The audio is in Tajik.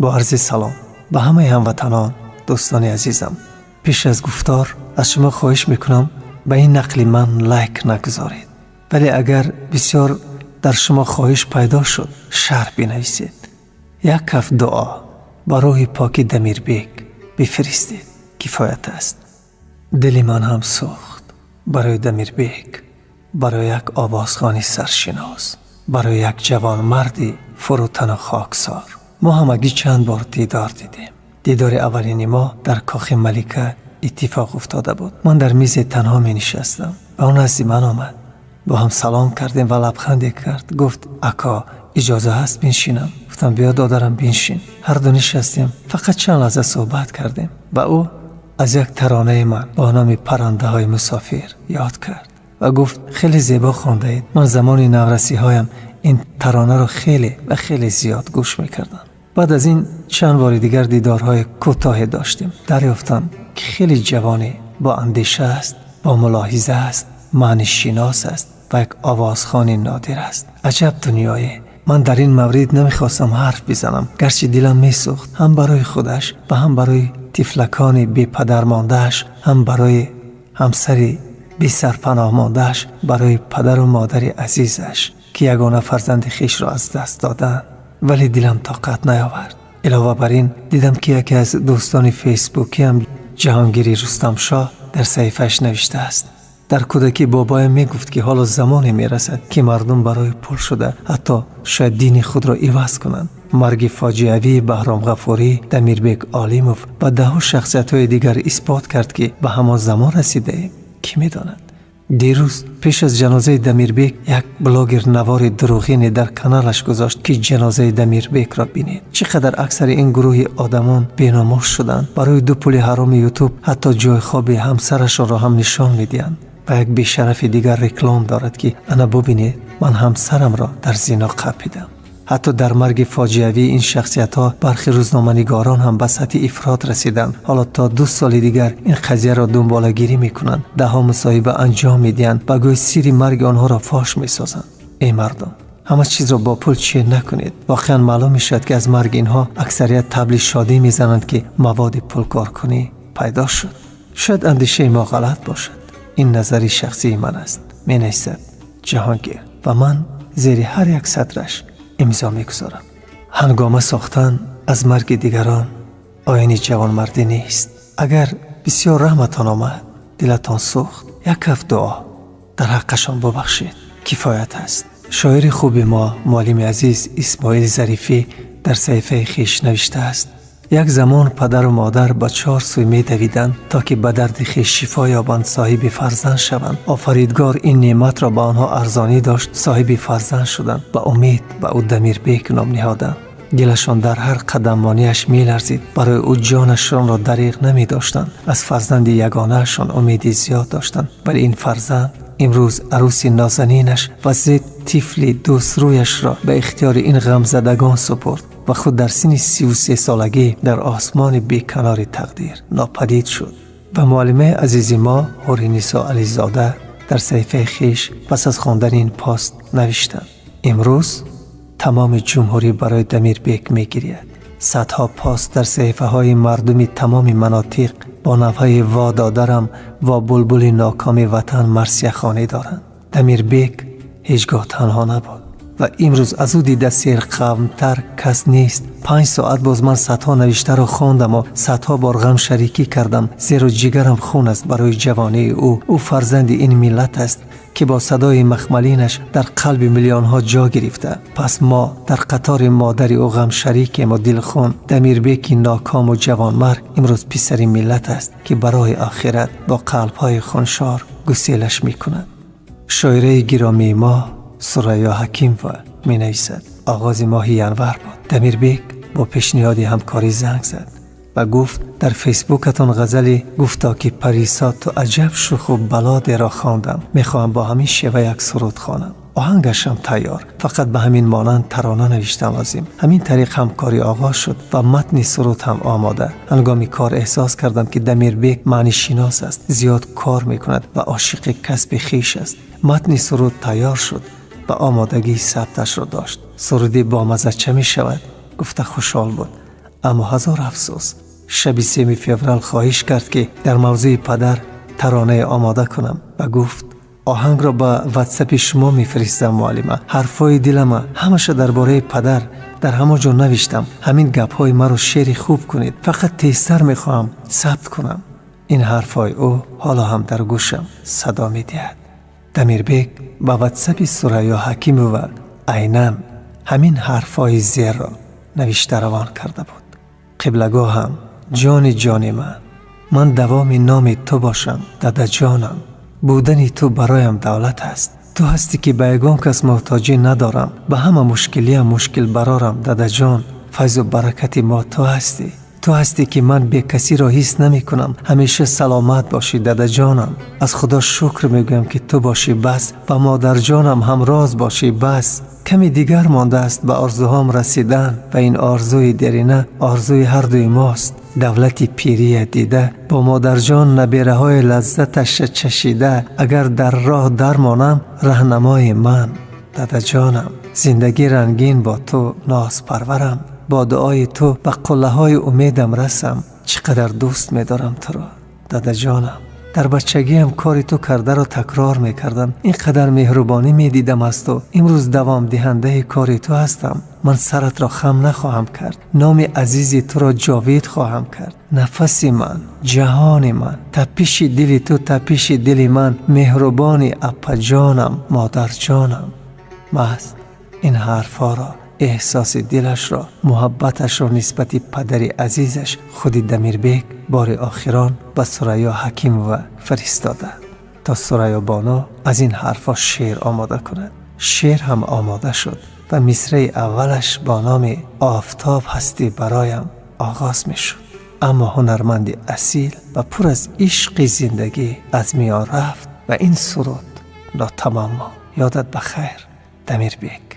Бо арзи салом ба ҳамаи ҳамватанон, дӯстони азизам, пеш аз гуфтор аз шумо хоҳиш мекунам, ба ин нақли ман лайк нагузоред, вале агар бисёр дар шумо хоҳиш пайдо шуд, шарҳ бинависед. Як каф дуо ба рӯҳи поки Дамирбек бифиристед, кифоят аст. Дили ман ҳам сӯхт барои Дамирбек, барои як овозхони саршинос, барои як ҷавонмарди фурӯтану хоксор. Мо ҳамагӣ чанд бор дидор дидем. Дидори аввалини мо дар Кохи Малика иттифоқ уфтода буд. Ман дар мизе танҳо менишастам ва ӯ назди ман омад. Бо ҳам салом кардем ва лабханде кард. Гуфт: «Ако, иҷоза ҳаст биншинам?» Гуфтам: «Биё, додарам, биншин». Ҳарду нишастем, фақат чанд лаҳза суҳбат кардем ва ӯ аз як таронаи ман бо номи «Паррандаҳои мусофир» ёд кард ва гуфт: «Хеле зебо хондаед. Ман замони наврасиҳоям ин таронаро хеле ва хеле зиёд гӯш мекардам». Баъд аз ин чанд бори дигар дидорҳои кӯтоҳе доштем. Дарёфтам, ки хеле ҷавоне бо андеша аст, бо мулоҳиза аст, маънишинос аст ва як овозхони нодир аст. Аҷаб дунёе! Ман дар ин маврид намехостам ҳарф бизанам, гарчи дилам месӯхт ҳам барои худаш ва ҳам барои тифлакони бепадар мондааш, ҳам барои ҳамсари бесарпаноҳ мондааш, барои падару модари азизаш, ки ягона фарзанди хешро аз даст доданд, вале дилам тоқат наёвард. Илова бар ин, дидам, ки яке аз дӯстони фейсбукиам, Ҷаҳонгири Рустамшоҳ, дар саҳифааш навиштааст: «Дар кӯдакӣ бобоям мегуфт, ки ҳоло замоне мерасад, ки мардум барои пул шуда ҳатто шояд дини худро иваз кунанд. Марги фоҷиавии Баҳром Ғафурӣ, Дамирбек Олимов ва даҳҳо шахсиятҳои дигар исбот кард, ки ба ҳамон замон расидаем. Кӣ медонад?» Дирӯз пеш аз ҷанозаи Дамирбек як блогер навори дурӯғине дар каналаш гузошт, ки ҷанозаи Дамирбекро бинед. Чӣ қадар аксари ин гурӯҳи одамон беномус шуданд! Барои ду пули ҳароми Ютуб ҳатто ҷойи хоби ҳамсарашонро ҳам нишон медиҳанд. Ва як бешарафи дигар реклам дорад, ки ана бубинед, ман ҳамсарамро дар зино қапидам. Ҳатто дар марги фоҷиавии ин шахсиятҳо бархи рӯзноманигорон ҳам ба сатҳи ифрот расиданд. Ҳоло то 2 соли дигар ин қазияро дунболагирӣ мекунанд, даҳҳо мусоҳиба анҷом медиҳанд ва гӯё сирри марги онҳоро фош месозанд. Эй мардум, ҳама чизро бо пул чен накунед. Воқеан маълум мешавад, ки аз марги инҳо аксарият табли шодӣ мезананд, ки маводи пулкоркунӣ пайдо шуд. Шояд андешаи мо ғалат бошад, ин назари шахсии ман аст, менависад Ҷаҳонгир, ва ман зери ҳар як сатраш имзо мегузорам. Ҳангома сохтан аз марги дигарон оини ҷавонмардӣ нест. Агар бисёр раҳматон омад, дилатон сӯхт, як каф дуо дар ҳаққашон бубахшед, кифоят аст. Шоири хуби мо, муаллими азиз Исмоил Зарифӣ дар саҳифаи хеш навиштааст: «Як замон падару модар ба чор сӯй медавиданд, то ки ба дарди хеш шифо ёбанд, соҳиби фарзанд шаванд. Офаридгор ин неъматро ба онҳо арзонӣ дошт, соҳиби фарзанд шуданд. Ба умед ба ӯ Дамирбек ном ниҳоданд. Дилашон дар ҳар қадаммонияш меларзид, барои ӯ ҷонашонро дариғ намедоштанд, аз фарзанди ягонаашон умеди зиёд доштанд. Вале ин фарзанд имрӯз арӯси нозанинаш ва се тифли дӯстрӯяшро ба ихтиёри ин ғамзадагон супурд ва худ дар синни 33 солагӣ дар осмони беканори тақдир нопадид шуд». Ва муаллимаи азизи мо Ҳуринисо Ализода дар саҳифаи хеш пас аз хондани ин пост навиштанд: «Имрӯз тамоми ҷумҳурӣ барои Дамирбек мегирияд. Садҳо пост дар саҳифаҳои мардуми тамоми манотиқ бо навҳаи «Во додарам, во булбули нокоми ватан» марсияхонӣ доранд. Дамирбек ҳеҷ гоҳ танҳо набуд ва имрӯз аз ӯ дида серқавмтар кас нест. 5 соат боз ман садҳо навиштаро хондаму садҳо бор ғамшарикӣ кардам, зеро ҷигарам хун аст барои ҷавонии ӯ. Ӯ фарзанди ин миллат аст, ки бо садои махмалинаш дар қалби миллионҳо ҷо гирифта. Пас мо дар қатори модари ӯ ғамшарикему дилхун. Дамирбеки нокому ҷавонмарг имрӯз писари миллат аст, ки барои охират бо қалбҳои хуншор гуселаш мекунад». Шоираи гиромии мо Сурайё Ҳакимова менависад: «Оғози моҳи январ буд. Дамирбек бо пешниҳоди ҳамкорӣ занг зад ва гуфт: дар фейсбукатон ғазали «Гуфто ки парисо ту аҷаб шуху балодеро хондам. Мехоҳам бо ҳамин шева як суруд хонам. Оҳангашам тайёр, фақат ба ҳамин монанд тарона навиштан лозим». Ҳамин тариқ ҳамкорӣ оғоз шуд ва матни суруд ҳам омода. Ҳангоми кор эҳсос кардам, ки Дамирбек маънишинос аст, зиёд кор мекунад ва ошиқи касби хеш аст. Матни суруд тайёр шуд ва омодагии сабташро дошт. Суруди бомаза ча мешавад, гуфта хушҳол буд. Аммо ҳазор афсӯс, шаби 3 феврал хоҳиш кард, ки дар мавзӯи падар таронае омода кунам ва гуфт: оҳангро ба ватсапи шумо мефиристам, муаллима. Ҳарфҳои дилама ҳамаша дар бораи падар дар ҳамон ҷо навиштам. Ҳамин гапҳои маро шеъри хуб кунед. Фақат тезтар мехоҳам сабт кунам. Ин ҳарфҳои ӯ ҳоло ҳам дар гӯшам садо медиҳад. Дамирбек ба ватсапи Сурайё Ҳакимова айнан ҳамин ҳарфҳои зерро навишта равон карда буд: қиблагоҳам, ҷони ҷони ман, ман давоми номи ту бошам, дадаҷонам. Будани ту бароям давлат аст. Ту ҳастӣ, ки ба ягон кас муҳтоҷӣ надорам. Ба ҳама мушкилиям мушкил барорам, дадаҷон. Файзу баракати мо ту ҳастӣ. Ту ҳастӣ, ки ман бекасиро ҳис намекунам. Ҳамеша саломат бошӣ, дадаҷонам. Аз Худо шукр мегӯям, ки ту бошӣ, бас. Ба модарҷонам ҳамроз бошӣ, бас. Каме дигар мондааст ба орзуҳом расидан ва ин орзуи дерина орзуи ҳардуи мост. Давлати пирия дида, бо модарҷон набераҳои лаззаташа чашида, агар дар роҳ дармонам, раҳнамои ман, дадаҷонам. Зиндагӣ рангин бо ту, нозпарварам. Бо дуои ту ба қуллаҳои умедам расам. Чӣ қадар дӯст медорам туро, дадаҷонам. Дар бачагиам кори ту кардаро такрор мекардам. Ин қадар меҳрубонӣ медидам аз ту. Имрӯз давомдиҳандаи кори ту ҳастам. Ман саратро хам нахоҳам кард, номи азизи туро ҷовид хоҳам кард. Нафаси ман, ҷаҳони ман, тапиши дили ту тапиши дили ман, меҳрубони аппаҷонам, модарҷонам. Маҳз ин ҳарфҳоро, эҳсоси дилашро, муҳаббаташро нисбати падари азизаш худи Дамирбек бори охирон ба Сурайё Ҳакимова фиристода, то Сурайё бону аз ин ҳарфҳо шеър омода кунад. Шеър ҳам омода шуд ва мисраи аввалаш бо номи «Офтоб ҳастӣ бароям» оғоз мешуд. Аммо ҳунарманди асил ва пур аз ишқи зиндагӣ аз миён рафт ва ин суруд нотамом монд. Ёдат ба хайр, Дамирбек.